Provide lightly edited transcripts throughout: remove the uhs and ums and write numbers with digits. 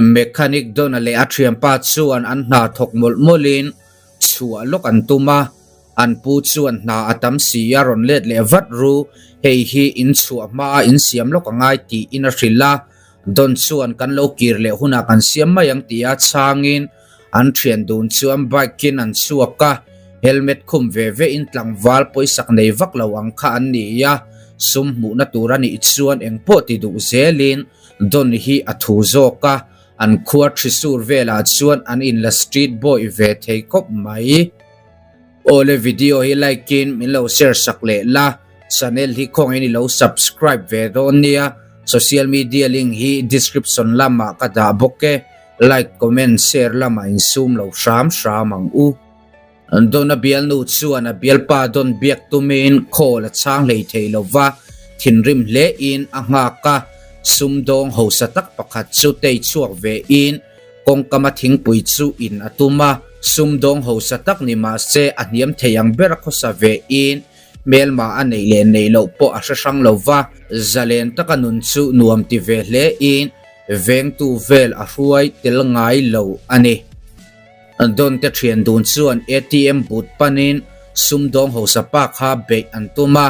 Mechanic Dona leh a thianpa chuan an hna thawk mawlh mawlhin chhuah lawk an tum a, an pu chuan hna a tam si a rawn let leh vat ru, hei hi in chhuah hmaa in siam lawk a ngai tiin a hrilh a, Don chuan kan lo kir leh hunah kan siam mai ang tia chhangin an thian dun chuan bike in an chhuak a, helmet khum ve ve in tlangval pawisak nei vak lo ang kha an ni a, sum hmuhna tur a nih chuan engpawh ti duh zelin Don hi a thu zawk a, an khua Thrissur velah chuan an inla street boy ve thei khawp mai. Awle video hi like in min lo share sak leh la, channel hi khawngin i lo subscribe ve dawn nia, social media link hi description lamah ka dah bawk e, like comment share lamah insum lo hram hram ang u. Dona bialnu chuan a bialpa dawn biak tumin call a chhang hlei thei lo va, thinrim hle in a nghak a, sumdawng hausa tak pakhat chu tei chhuak ve in kawngkama thingpui chu in a tum a, sumdawng hausa tak ni mah se a hniam thei ang ber a khawsa ve in hmelma a neih leh neih loh pawh a hre hrang lo va, zalen taka nun chu nuam ti ve hle in vengtu vel a hruai tel ngai lo a ni. Don te thian dun chuan ATM but panin sumdawng hausa pa kha beih an tum a,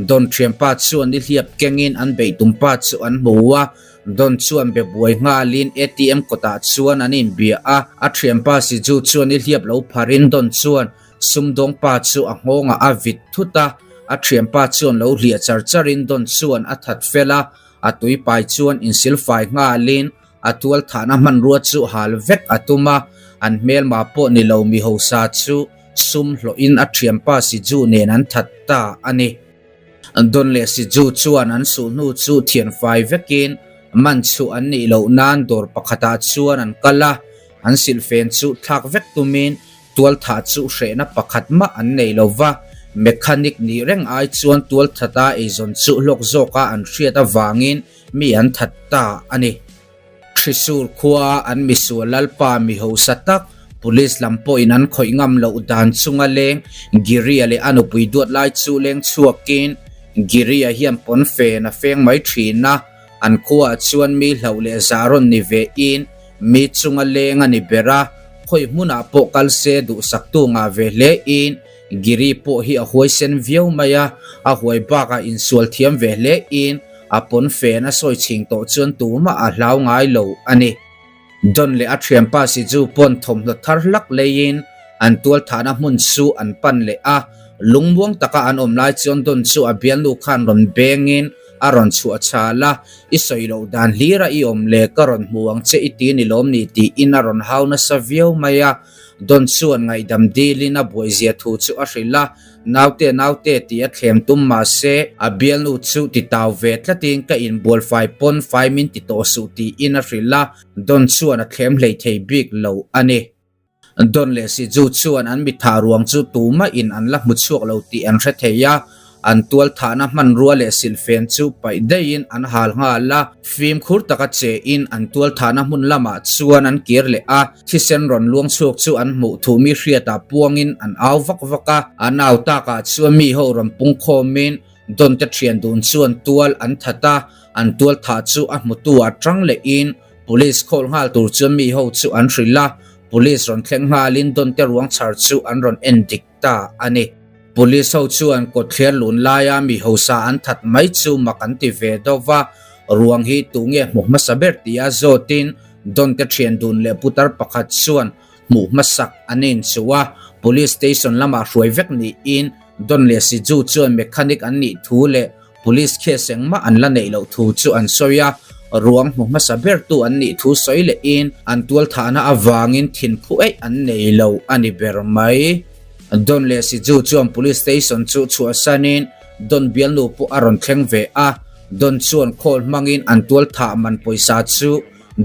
Don thianpa chuan nihliap kengin an beih tum pa chu an hmu a, Don chuan be buai nghalin ATM kawtah chuan an inbia a, a thianpa Siju chuan nihliap lo pharin Don chuan sumdawng pa chu a nghawngah a vit thut a, a thianpa chuan lo hliah char charin Don chuan a that fel a, a tuipai chuan insilfai nghalin A tual thahna hmanrua chu hal vek a tum a, an hmelma pawh ni lo mi hosa chu sum hlawhin a thianpa Siju nen an that ta a ni. Don leh Siju chuan an suhnu chu thianfai vekin man chhuah an nih loh nan dawr pakhatah chuan an kal a, an silhfen chu thlak vek tumin tual thah chu hrehna pakhat mah an nei lo va, mechanic nih reng ai chuan tual thata eizawn chu hlawk zawka an hriat avangin Mi an that ta a ni. Thrissur khua an misual lalpa mi hausa tak, police lam pawhin an khawih ngam loh dan chunga leng Giria leh a nupui duat lai chu leng chhuakin Giria hian pawn fen a feng mai thin a, an khuaah chuan mi hlauh leh zah rawn ni ve in mi chunga leng a ni ber a, khawi hmunah pawh kal se duhsaktu ngah ve hle in Giri pawh hi a huaisen viau mai a, a huai bakah insual thiam ve hle in a pawn fen a sawi chhing tawh chuan tumah a hlau ngai lo a ni. Don leh a thianpa Siju pawn thawmhnaw thar hlak leiin an tual thahna hmun chu an pan leh a, lungmuang taka an awm lai chuan Don chu a bialnu khan rawn bengin a rawn chhuah chhal a, I sawi loh dan hlira i awm le ka rawn hmu ang che i ti ni lawm ni tiin a rawn hau nasa viau mai a. Don chuan ngaihdam dilin a buaizia thu chu a hrilh a, Naute, naute tih a thlem tum mah se, a bialnu chu ti tau ve tlatin ka inbual fai pawn fai min ti tawh suh tiin a hrilh a, Don chuan a thlem hlei thei bik lo a ni. Don leh Siju chuan an mitha ruang chu tumah in an la hmu chhuak lo tih an hre thei a, An tual thahna hmanrua leh silhfen chu paih daihin an hal nghal a, fimkhur taka chein an tual thahna hmun lamah chuan an kir leh a, thisen rawn luang chhuak chu an hmuh thu mi hriatah puangin an au vak vak a, an au takah chuan mi ho rawn pung khawmin Don te thian dun chuan tual an that a, an tual thah chu a hmutu ah tang lehin Police khawl nghal tur chuan mi ho chu an hrilh a, Police rawn thleng nghalin Don te ruang chhar chu an rawn en dik ta a ni. Police ho chuan kawtthler lun laia mi hausa an that mai chu mak an ti ve deuh va, ruang hi tu nge hmu hmasa ber tia zawtin Don te thian dun leh putar pakhat chuan hmuh hmasak an inchuh a, Police station lamah hruai vek niin Don leh Siju chuan mechanic an nih thu leh Police case engmah an la neih loh thu chu an sawi a, ruang hmu hmasa bertu an nih thu sawi lehin an tualthahna avangin thinphu eih an nei lo a ni ber mai. Don leh Siju chuan police station chu chhuahsanin Don bialnu pawh a rawn thleng ve a, Don chuan khawl hmangin an tualthah man pawisa chu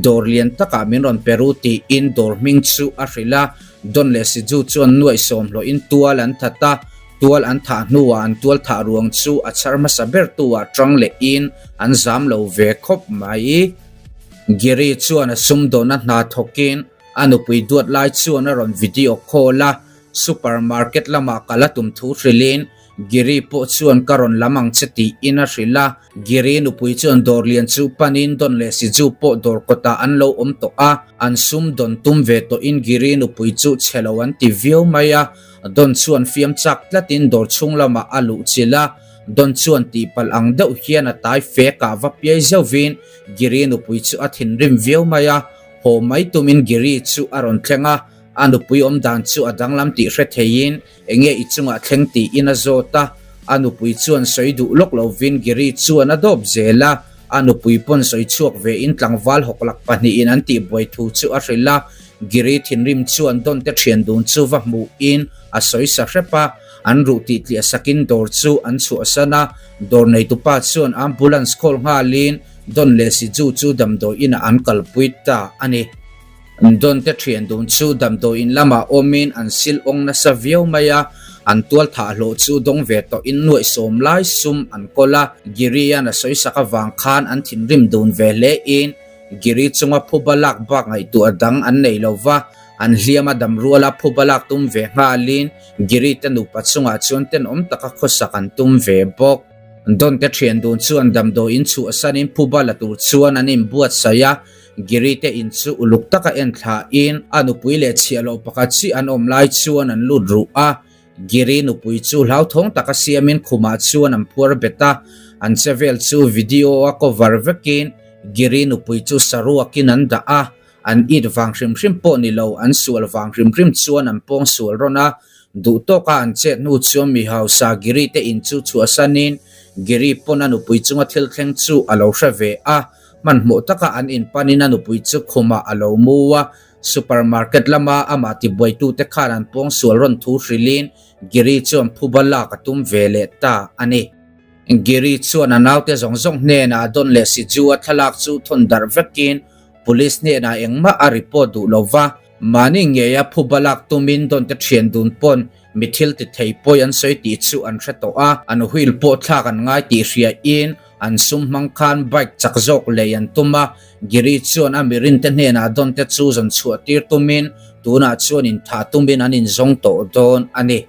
dawr lian takah min rawn pe ru tiin dawr hming chu a hrilh a, Don leh Siju chuan nuaih sawm hlawhin tual an that a, tual an thah hnuah an tual thah ruang chu a chhar hmasa ber tuah tang lehin an zam lo ve khawp mai. Giri chuan a sumdawnna hna thawkin A nupui duat lai chuan a rawn video call a, supermarket lamah kal a tum thu hrilhin Giri pawh chuan ka rawn lam ang che tiin a hrilh a. Giri nupui chuan dawr lian chu panin Don leh Siju pawh dawr kawtah an lo awm tawh a, an sum dawn tum ve tawhin Giri nupui chu chhe lo an ti viau mai a. Don chuan fiam chak tlatin dawr chhung lamah a luh chilh a, Don chuan tihpalh ang deuh hian a tai fekah va piai zeuhvin Giri nupui chu a thinrim viau mai a, haw mai tumin Giri chu a rawn thleng a, a nupui awm dan chu a danglam tih hre theiin Enge i chungah thleng tiin a zawt a, a nupui chuan sawi duh lawk lovin Giri chuan a dawp zel a, a nupui pawn sawi chhuak vein tlangval hawklak pahnihin an tihbuai thu chu a hrilh a, Giri thinrim chuan Don te thian dun chu va hmuhin a sawi sa hrep a, an ruh tih tliah sakin dawr chu an chhuahsan a, dawr neitupa chuan ambulance call nghalin Don leh Siju chu damdawi inah an kalpui ta a ni. Don te thian dun chu damdawiin lamah awmin an sil awng nasa viau mai a, an tual thah hlawh chu dawng ve tawhin nuaih sawm lai sum an kawl a, Giri-a'n a sawisak avang khan an thinrim dun ve hle in Giri chunga phuba lak bak ngaihtuah dang an nei lo va, an hliama dam ruala phuba lak tum ve nghalin Giri te nupa chungah chuan tenawm taka khawsak an tum ve bawk. Don te thian dun chuan damdawiin chhuahsanin phuba la tur chuan an inbuatsaih a, Giri te in chu uluk taka en thlain a nupui leh chhiah loh pakhat chi an awm lai chuan an lut ruh a. Giri nupui chu hlauthawng taka siamin khumah chuan an phuar bet a, an che vel chu video a cover vekin Giri nupui chu saruakin an dah a, an it vang hrim hrim pawh ni lo an sual vang hrim hrim chuan an pawng sual rawn a, duh tawka an chet hnu chuan mi hausa Giri te in chu chhuahsanin Giri pawn a nupui chunga thil thleng chu a lo hre ve a. Hmanhmawh taka an inpanin a nupui chu khumah a lo mu a, supermarket lama amah tibuaitute khan an pawngsual rawn thu hrilhin Giri chuan phuba lak a tum ve leh ta a ni. Giri chuan a naute zawng zawng hnenah Don leh Siju-a thlalak chu thawn darh vekin police hnenah engmah a report duh lo va, mahni ngeia phuba lak tumin Don te thian dun pawn Mi thil ti thei pawi an sawi tih chu an hre tawh a, an wheel pawh thlak an ngai tih hriain an sum hmang khan bike chak zawk lei an tum a, Giri chuan a mirinte hnenah dawn te chu zawn chhuah tir tumin tunah chuan inthah tumin an inzawng tawh dawn a ni.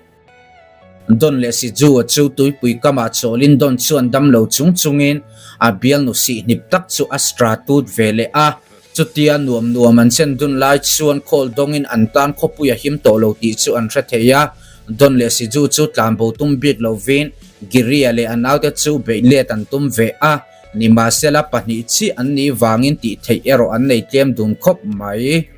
Don leh Siju-a chu tuipui kamah chawlin Don chuan damlo chung chungin a bialnu sihhnip tak chu a stra tut ve leh a. Chutia nuam nuam an chen dun lai chuan khawl dawngin an tan khawpui a him tawh lo tih chu an hre thei a. Don leh Siju chu tlanbo tum bik lovin Giria leh a naute chu beih let an tum ve a, nimahsela pahnih chiah an nih vangin tih theih erawh an nei tlem dun khawp mai.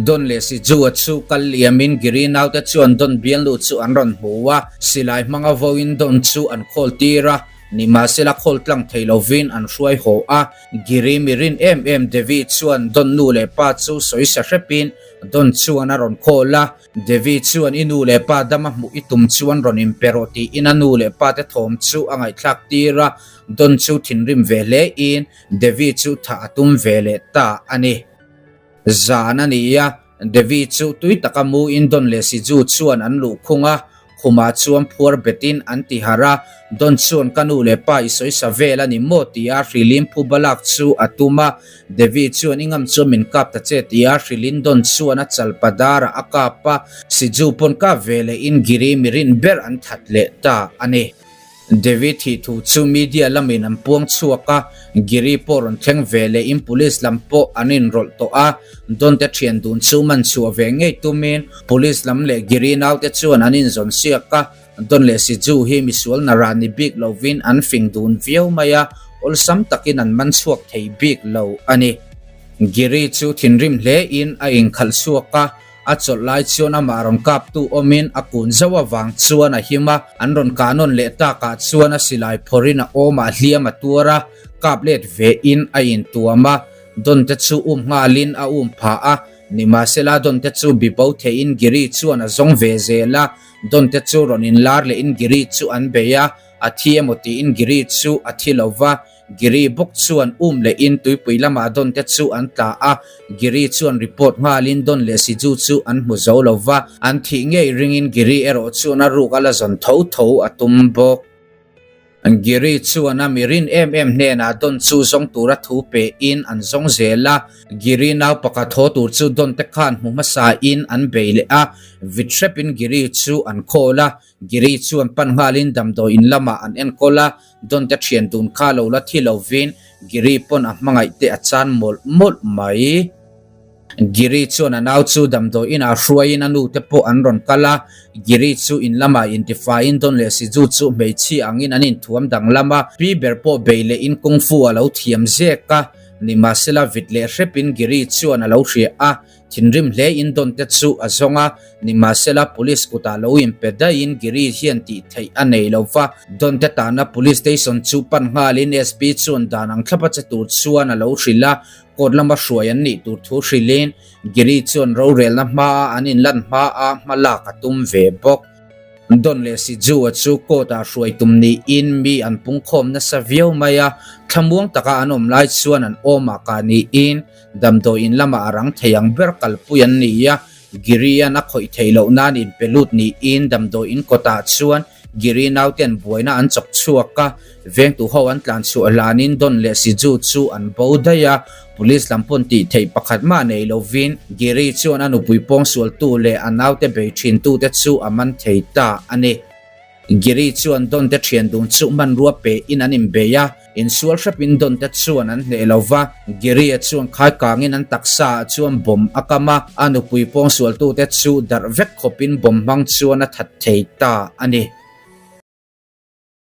Don leh Siju-a chu kal liamin Giri naute chuan Don bialnu chu an rawn hmu a, silai hmanga vawiin Don chu an khawl tir a, nimahsela khawl tlang thei lovin an hruai haw a. Giri mi rin em em Devi chuan Don nu leh pa chu sawi sa hrepin Don chuan a rawn khawl a, Devi chuan i nu leh pa dama hmuh i tum chuan rawn inpe rawh tiin a nu leh pa te thawm chu a ngaihthlak tir a, Don chu thinrim ve hle in Devi chu thah a tum ve leh ta a ni. Zan a ni a, Devi chu tui taka mu in Don leh Siju chuan an luh khung a, khumah chuan phuar betin an ti harh a, Don chuan ka nu leh pa i sawi sa vel a ni maw tia hrilhin phuba lak chu a tum a, Devi chuan i ngam chuan min kap ta che tia hrilhin Don chuan a chalpa darah a kap a, Siju pawn kap ve leh in Giri mirin ber an that leh ta a ni. Devi thih thu chu media lamin an puang chhuak a, Giri pawh rawn thleng ve leh in police lam pawh an inrawlh tawh a, Don te thian dun chu man chhuah ve ngei tumin police lam leh Giri naute chuan an inzawn siak a, Don leh Siju hi misual nara ni bik lovin an fing dun viau mai a, awlsam takin an man chhuak thei bik lo a ni. Giri chu thinrim hle in a inkhalh chhuak a, A chawlh lai chuan amah rawn kaptu awmin a kun zauh avang chuan a him a, an rawn kah nawn leh takah chuan a silai phawrhin a awmah hliam a tuar a, kap let vein a intuam a, Don te chu um nghalin a um phah a, nimahsela Don te chu bibo theihin Giri chuan a zawng ve zel a, Don te chu rawn inlar lehin Giri chu an bei a, a thi emaw tiin Giri chu a thi lo va. Giri bawk chuan um leh in tuipui lamah Don te chu an tla a, Giri chuan report nghalin Don leh Siju chu an hmu zo lo va, an thih ngei ringin Giri erawh chuan a ruk a la zawn tho tho a tum bawk. Giri chuan a mi rin em em hnenah Don chu zawng tura thu pe in an zawng zel a. Giri nau pakhat haw tur chu Don te khan hmu hmasa in an bei leh a. Vit hrep in Giri chu an khawl a. Giri chuan pan nghalin damdawi in lamah an enkawl a. Don te thian dun kha lo la thi lovin Giri pawn a hmangaih te a chan mawlh mawlh mai. Giri chuan a nau chu damdawi inah hruaiin a nu te pawh an rawn kal a, Giri chu in lamah intifaiin Don leh Siju chu hmeichhia angin an inthuam danglam a, pi ber pawh bei lehin kung fu a lo thiam zek a, nimahsela vit leh hrepin Giri chuan a lo hria a, thinrim hlein Don te chu a zawng a, nimahsela police kutah lo inpe daihin Giri hian tih theih a nei lo va, Don te tahna police station chu pan nghalin SP chuan dan ang thlapa che tur chuan a lo hrilh a, Court lama hruai an nih tur thu hrilhin Giri chuan rorelna hmaa an inlan hmaa hma lak a tum ve bawk. Don leh Siju-a chu court-ah hruai tum niin mi an pungkhawm nasa viau mai a, thlamuang taka an awm lai chuan an awmah kah niin damdawi in lamah a rang thei ang ber kalpui an ni a, Giri-a'n a khawih theih loh nan inpe lut niin damdawi in kawtah chuan Giri nauten buaina an chawk chhuak a, vengtu ho an tlan chhuah hlanin Don leh Siju chu an bo daih a, Police lam pawn tih theih pakhat mah nei lovin Giri chuan a nupui pawngsualtu leh a naute bei thintute chu a man thei ta a ni. Giri chuan Don te thian dun chu hmanrua pein an inbei a, insual hrepin Don te chuan an hneh lo va, Giri-a chuan khai kangin an taksa ah chuan bomb a kam a, a nupui pawngsualtute chu darh vek khawpin bomb hmang chuan a that thei ta a ni.